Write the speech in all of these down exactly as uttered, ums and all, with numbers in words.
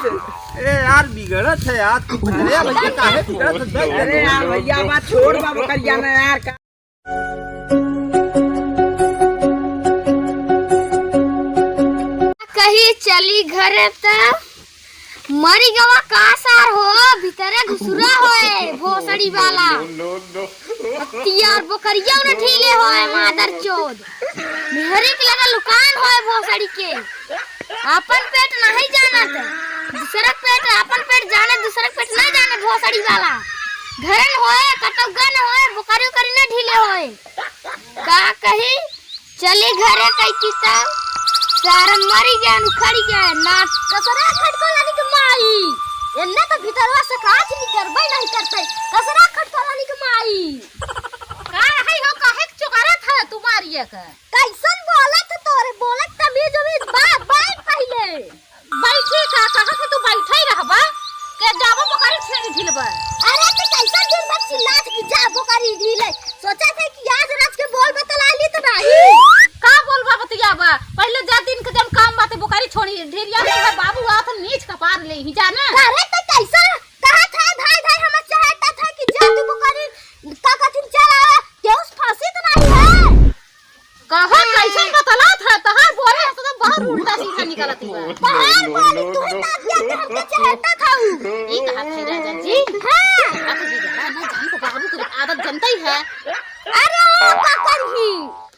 ए यार, बिगड़त है यार तू। अरे भैया, काहे बिगड़त है? अरे यार भैया, बात छोड़ बा बकरिया ना यार। का कही चली घरे त मरी गवा का सार हो, भीतरे घुसुरा होए भोसड़ी वाला। तियार बोकरिया न ढीले होए मादर चोद। मेहरी के लगा लुकान होए भोसड़ी के। आपन पेट नहीं जानत, दूसरक पेट, आपन पेट जाने, दूसरक पेट नहीं जाने भोसड़ी वाला। घरन होए, कटौगन होए, बोकरी उकरी न ढीले होए। का कही, चली घरे कइती त सारा मरी गए, उखड़ी गए ना। कसरा खटकोलानी के माई, एन्ने तो भीतरवा से काज निकरबे नहीं करते। कसरा खटकोलानी के माई। का है हो, काहे के चुकारत है तुम्हारी एक? कैसन बोलत है तोरे, बोलत तमीज उमीज बा, बैठ पहिले। बैठी का कहत है, तू बैठे ही रहबा, के जाबो बोकरी छेड़ी ढीलबा। अरे तो कैसन दिन भर चिल्लात कि जा बोकरी ढीले, सोचा थे कि आज रात के बोल बतला ली तो नहीं। का बोलबा बतियाबा, पहिले जा दिन के जब काम बाते बोकरी छोड़ी ढीलिया नहीं है, बाबू आत नीच कपार ले ही जाना। अरे तो कैसन कहत है, धाय धाय हम चाहता था कि जा तू बोकरी का कथिन चला, केहू से फंसी तो नहीं है। कहा कैसन बतलात है, तहार बोले है तो बहुत उल्टा सीधा निकलत बा। तहार बोली तू ही तार दिया के हमके चहेता था उ। ई कहा थे राजा जी। हाँ। अब बिगड़ा ना जान तो बाबू के आदत जनता ही है। अरे ओ का करही?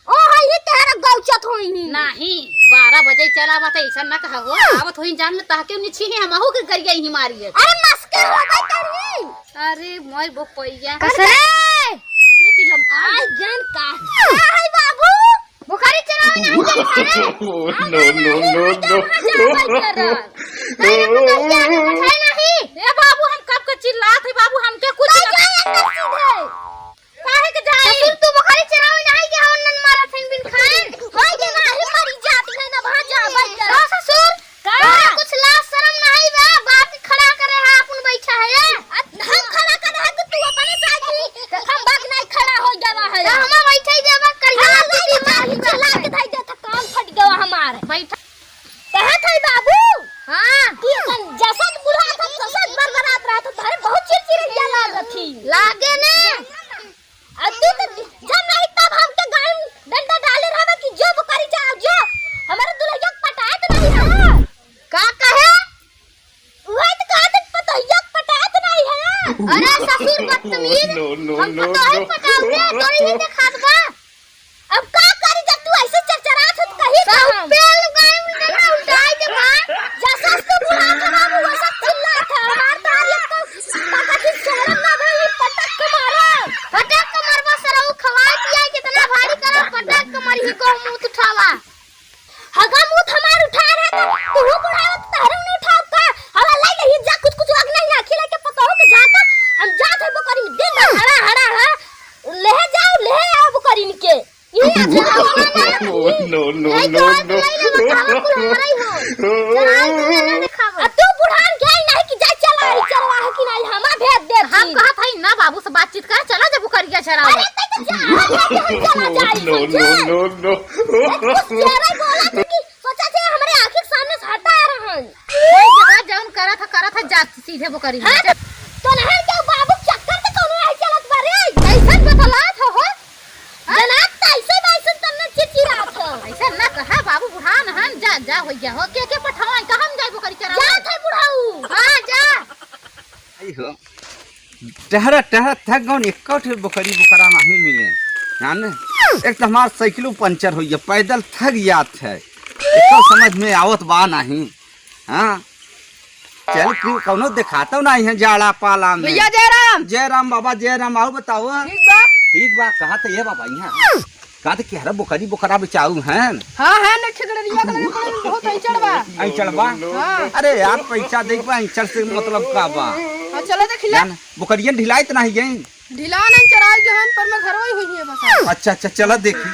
ओ है ये तेरा गौचत होई ही। नहीं, बारह बजे चला बात ऐसा ना कहा हो। आवत होई जान में तहके उन्हें छीही हमहू के गरिया ही मारी है। अरे मस्के हो गई करही। अरे मोर बपैया। कसरे! देख लम, आई जान का। का है बाबू? बोकरी चरावे नहीं चली सारे। No, no, no, no। ए बाबू, हम कब के चिल्लात है बाबू, हमके कुछ काहे के जाई? ससुर, तू बोकरी चरावे नहीं के हवन नन मारा थे बिन खान। होई के नाही मरी जात है ना, भाजा बैठ कर। ससुर, का? तोरा कुछ लाज शरम नहीं बा? बाप के खड़ा करे है, अपन बैठा है। अ, हम खड़ा करे है तो तू अपने साथी, हम बाप नहीं खड़ा हो गया है। तो हम बैठे ही देबा करिया। हाँ, तू नहीं, भी नहीं, बाप चिल्ला के धाई देता, कान फट गया हमार। बैठा। कहाँ थे बाबू? हाँ। तू अपन जसत बुढ़ा था, तसत बरबरात रहा था, तारे बहुत चिड़चिड़िया लागत थी। लागे ने। आ तू तो जब नहीं तब हमके गाड़ी में डंडा डाले रहबा कि जो बोकरी जाओ जो, हमारे दुल्हैया के पटाए तो नहीं है। का कहे? वही तो कहा था पतोहिया के पटाए तो नहीं है। अरे ससुर बदतमीज, No, no, हम no, पतोहे no। पटाओ के तोरी ही देखात बा। अब का करी जब तू ऐसे चरचरात हो तो कही का सब हम? पेल गाय उल्टा ना उल्टाई दे बा। जसस तो बुढ़ा था बाबू वैसा चिल्ला था। हमार तो आज एक तो पता कि शहर ना भाई पटक के मारा। पटक के मरबा सरऊ खवाई पियाई कितना भारी करा पटक के मरी ही को मुंह उठावा। हगा मुंह हमार उठा रहा था। तू बुढ़ावा तो तहरे उन्हें उठाओ का? हवा लाई नहीं जा कुछ कुछ अग नहीं आखी लेके पकाओ के जाता। हम जात है बोकरी में दिन भर हरा हरा है। ले जाओ ले आओ बोकरी के। ये अच्छा वाला ना। No, no, no, no। तू बुढ़ान गई नहीं कि जा चला ही चरवा है कि नहीं हमा भेज दे हम। कहत हई ना बाबू से बातचीत कर चला जब करिया चरावे। अरे तै तो जा, हम चला जाई। No, no, no, no। कुछ चेहरा बोला था कि सोचा थे हमरे आँखी के सामने से हटा रहन। कोई जगह जौन करत ह, करत ह, जा सीधे बोकरी में। हाँ, तो नहर के बाबू चक्कर तो कोनो आई चलत बा रे। कैसन बतलात हो, हो? जनाब त ऐसे वैसे तन्ने चिचिरात हो। ऐसे ना कहा बाबू, बुढ़ान हन, जा, जा हो गया हो। के, के पठावाई, कहाँ हम जाए बोकरी चरावे? जात है बुढ़ाऊ। हाँ, जा। आई हो। टहरत, टहरत थक गौन, एक्को ठे बोकरी बोकरा नहीं मिले। जाने? एक तो हमार साइकिलो पंचर हो गया, पैदल थक जात है। एक्को समझ में आवत बा नहीं। हाँ? चल, क्यों कौनो देखातो नहीं है जाड़ा पाला में। भैया जय राम। जय राम बाबा, जय राम। आओ बताओ। ठीक बा। ठीक बा, कहा तो ये बाबा यहाँ। का तो केहरा बोकरी बोकरा बेचाऊ हैं? हाँ, है न खेगड़रिया के लगे पड़े, बहुत अइचड़ बा। अइचड़ बा? हाँ। अरे यार, पैसा दे बा, अइचड़ से मतलब का बा? हाँ, चलो देख ले। जान, बोकरियन ढिलाई त नाही गई? ढिला नहीं चराई गए हन, पर मैं घरवा ही हुई है बस। अच्छा, अच्छा, चलो देखी।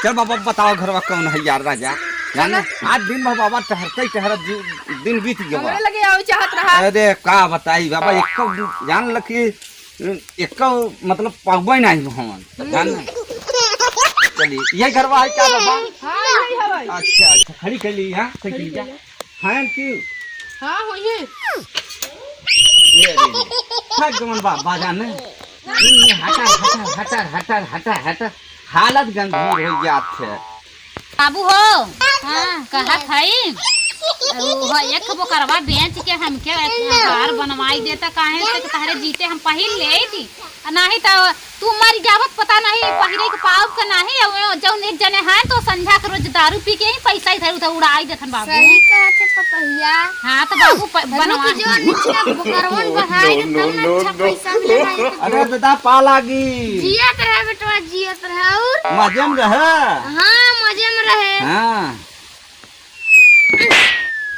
चल बाबा, बताओ घरवा कौन है यार राजा? जान, आज दिन भर बाबा टहरते ही टहरत जी, दिन बीत गया। हमरे लगे आवे चाहत रहा। अरे का बताई बाबा, एक तो जान लखी एक्को मतलब पाउबे नहीं हमन, जान ना। चलिए, यही घरवा है क्या बाबा? हाँ, यही हवे। अच्छा, अच्छा, खड़ी कर ली, हाँ, खड़ी कर ली। Thank you। हाँ, होइहे। ये रे, ये। थक गवन बा, बाजा में। इनमें हटर, हटर, हटर, हटर, हटर, हटर। हालत गंभीर हो जात है। बाबू हो, हाँ, कहत हई, वो एक बोकरवा बेच के हमके हार बनवाई देता, काहे से कि तहरे जीते हम पहिर लेइत। आ नाहीं त तू मर जाबत, पता नहीं पहिरे के पाउब के नहीं। अउ जौन एक जने हैं तो संझा के रोज दारू पी के ही पैसा इधर उधर उड़ाई देथन बाबू। सही कहत है पतोहिया। हाँ तो बाबू प-, बनवा। रुक जो, निचला बोकरवन बढ़ाई दे, तब ना अच्छा पैसा मिलेगा। अरे दादा, पा लागी। जियत रहे बेटवा, जियत रहे। और मजे में रहे। हाँ, मजे में रहे। हाँ।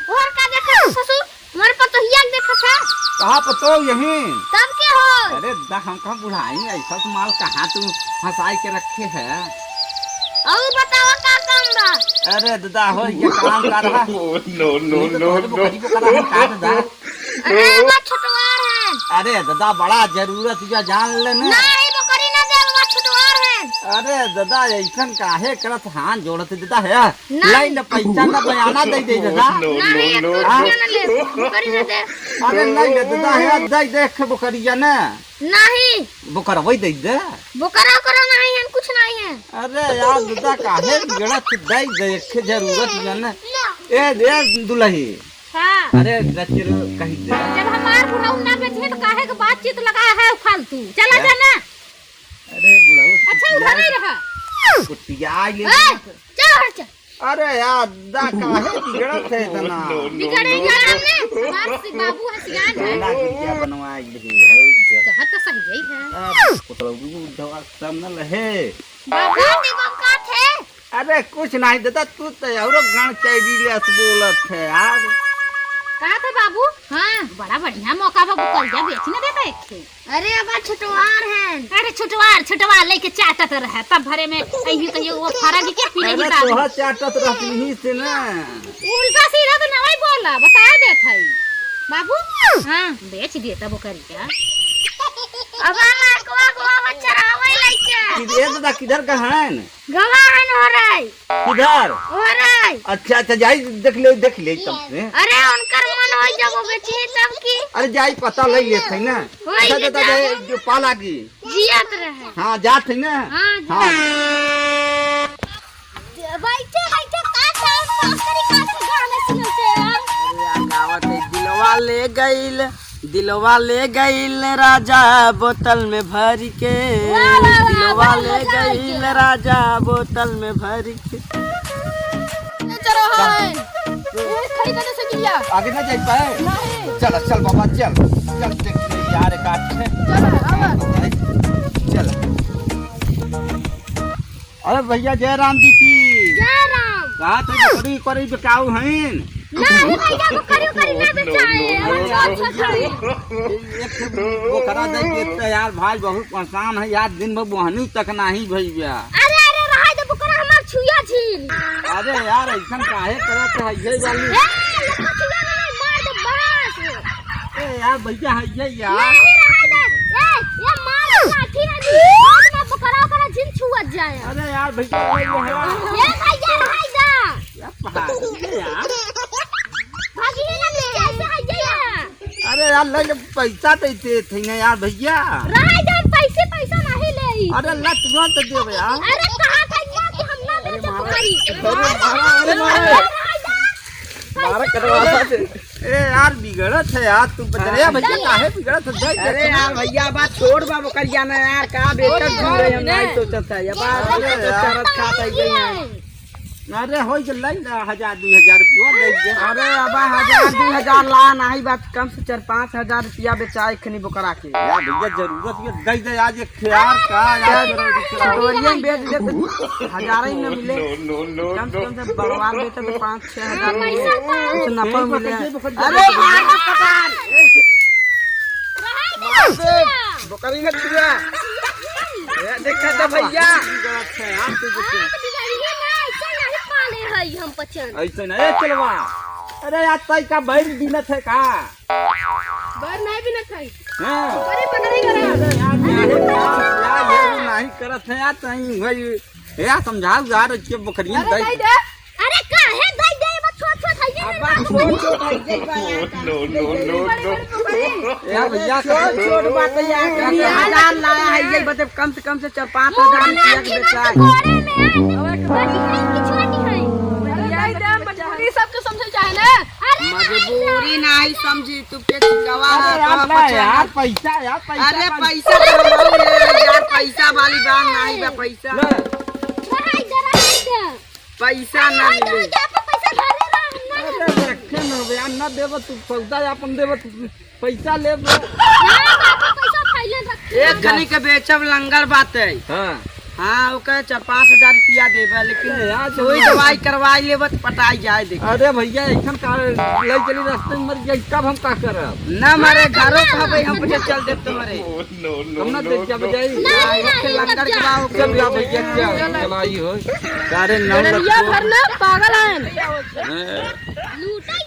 और का देखत हो ससुर? हमारे पतोहिया के देखत है। कहाँ पतोह यहीं? तब के हो? अरे दा, हम कहाँ बुढ़ाई, ऐसा तो माल कहाँ तू फंसाई के रखे है? और बतावा का काम बा? अरे दादा हो, ये काम का रहा? No, no, नहीं तो no, तोहरे no। बकरी को करा हम काट दा। अरे बा छुटवार है। अरे दादा, बड़ा जरूरत या जान ले ना। नहीं, बकरी ना दे, बा छुटवार है। अरे दादा, ऐसन काहे करत, हाथ जोड़त दादा है? नहीं। लाई न पैसा न बयाना दे दे दादा। No, no, नहीं, no, एक no। रुपया न ले, बकरी न दे। अरे नहीं ले दादा, है, दे देख बोकरिया न। नहीं। बोकरा वही दे दे। बोकरा ओकरा नहीं है, कुछ नहीं है। अरे यार दादा, काहे बिगड़त, दे दे, एक जरूरत है न। ए, ए दुलही। हाँ। अरे गचर कही दे। जब हमार बुढ़ऊ ना बेचे तो काहे के बातचीत लगा है फालतू? चला जा ना। अरे बुढ़ऊ, अच्छा, उधर ही रहा। कुटिया ले। ए, चल हट चल। अरे यार, दा काहे बिगड़त है इतना? बिगड़े यार हमने, हमार सी-, बाबू है, सियान है। ना गुड़िया बनवाई दे, और क्या? कहत तो सही यही है। अब कुतरौरू दवा सब न लहे। बाबू, दी बंका थे। अरे कुछ नहीं दादा, तू तो औरो गान चैली ले अस बोलत है यार। का थे बाबू? हाँ। बड़ा बढ़िया मौका बाबू, कलिया बेच न देता एक ठे। अरे अब छुटवार है। अरे छुटवार, छुटवार लेके चाटत रहे, तब भरे में अइयो कहियो वो फरा जी के पी लेगी अरे दारू। तोहा चाटत रहती ही से ना। उल्टा सीधा तो नवाई बोला, बता देत है। बाबू? हाँ। बेच दिए तब वो करिया। अब हम अगवा, अगवा बच्चा रहवे लइके। किधर दादा, किधर का है? गवाहन हो रही। किधर? हो रही। अच्छा, अच्छा, जाई देख ले, देख ले तब से। अरे, उनकर मन होई जब वो बेची तब की। अरे, जाई पता ले लेत है ना। होई अच्छा, के दादा, जाई। जो पाला की। जियत रहे। हाँ, जात है ना? हाँ, हाँ। बैठे, बैठे का time pass करी, का गाना सुनते यार। अरे, यार, गावत है, दिलवा ले गइल। दिलवा ले गइल राजा बोतल में भर के। वाह, वाह, वाह, दिलवा वाह, ले मजा आ गइल गया। राजा बोतल में भर के। ए, चलो, हाँ। ए, खड़ी करने से गिया। आगे ना जाई पाए? नहीं। चल, चल बाबा, चल। चल, देख यार, एक आठ है। चल, आवा। चल। अरे भैया, जय राम जी की। जय राम। कहा थे बकरी उकरी बिकाऊ हईन? नहीं भैया, बकरी उकरी ना बेचाए, हम छोट छोट हई। एक ठे बोकरा दे देते यार भाई, बहुत परेशान है यार, दिन भर बोहनी तक नहीं भैया। अरे, अरे, रहा दे बोकरा हमार छुआ झील। अरे यार, ऐसन काहे करत है ये वाली? ए, ये तो छुआ नहीं, मार दे बस। ए यार भैया, है ये यार। नहीं रहा दे। ए, ये मार लाठी ना दी। आज ना बोकरा ओकरा झील छुआ जाए। अरे यार भैया, ये है। ये भैया, रहा दे। यार, पहाड़ है यार। भागिए ना नीचे, ऐसे हट जाइए। अरे यार, ले ले, पैसा देते थे ना यार भैया। रहा दे, पैसे, पैसा नहीं ले। अरे ला, तुरंत दे यार। अरे कहा था यार कि हम ना अरे बेचो मारा, तुम्हारी। अरे मारा, अरे मारा। अरे रहा दे। मारा कटवा दे। ए यार, बिगड़त है यार तू, बदले हाँ। भैया, काहे बिगड़त है? दे, अरे दे। यार भैया, बात छोड़ बा, बकरिया ना यार, का बेचत छोड़ जी रहे हम, ना। नहीं सोचत है, ये बात अरे तो यार। चरत खात है, गई है। अरे, होई के लई ना, हजार, दुई हजार रुपया दे दे। अरे, अब हजार, दुई हजार ला, नाही बात, कम से चार, पाँच हजार रुपया बेचाए खनी बोकरा के। यार, भैया, जरूरत ये दे दे, आज एक ख्याल का, यार, जरूरत है। चटोरिया में बेच दे तो हजार ही न मिले। No, no, no, कम से कम से बड़वार बेचे तो पाँच, छह हजार मिले। कुछ नफा मिले। अरे, मार दे, पकड़। बोकरी न छुआ। ए, देखा तो भैया। गलत है यार, तू देखो। हाँ, तो बिगड़िए ना, ऐसे नहीं पाले हई हम पचन। ऐसे ना, ए, चलवा। अरे यार, तई का बैल बीनत है का? बैल नहीं बीनत है। हाँ। अरे, पकड़े करा। अरे यार, यार, यार, ये नहीं करत है यार, तई भाई। ए, यार, समझाओ यार, इसके बकरियां अरे, दे दे। दे दे। अरे काहे दई दे, बा छोट छोट है ये अब ना। छोट छोट है, ये बा यार, no, no, no, no। यार भैया, छोट छोट बात है यार, कम से हजार लाया है, ये बता, कम से कम से चार पाँच हजार रुपया के बेचा है। घरे में आए तो बड़ी है कि छोटी है? अरे नहीं दे, मजबूरी सबके समझल चाहे ना। अरे मजबूरी नहीं समझी, तू के चिकवा अरे यार, ना यार, पैसा, यार, पैसा अरे का पैसा तो हम लोग ले यार, पैसा वाली बात नहीं बा, पैसा। ले। रहाई दे, रहाई दे। पैसा ना अरे, मिले। तो जाके पैसा धरे रहा, हम ना अरे, रखे ना बे, यार, ना देबो तू, सौदा अपन देबो तू, पैसा लेबो। ना, बाकी पैसा पहले रख। एक खनी के बेचब लंगर बात है। हाँ। हाँ, ओकर चार पाँच हजार रुपया देबे, लेकिन अरे, यार, सुई दवाई करवाई लेबे तो पटाई जाए, देख। अरे भैया, ऐसन का ले चली रास्ते में मर गई, तब हम का करब? ना मारे, घरों का भाई, हम पीछे चल देते तुम्हारे। No, no, हम ना no, देख क्या no। बजाई? नहीं, नहीं, लंगर नहीं, के बाबू चल, चल, भैया, चल, चल, आई हो। सारे नौ लड़किया लड़कों भर ना पागल हैं। हैं? लूटा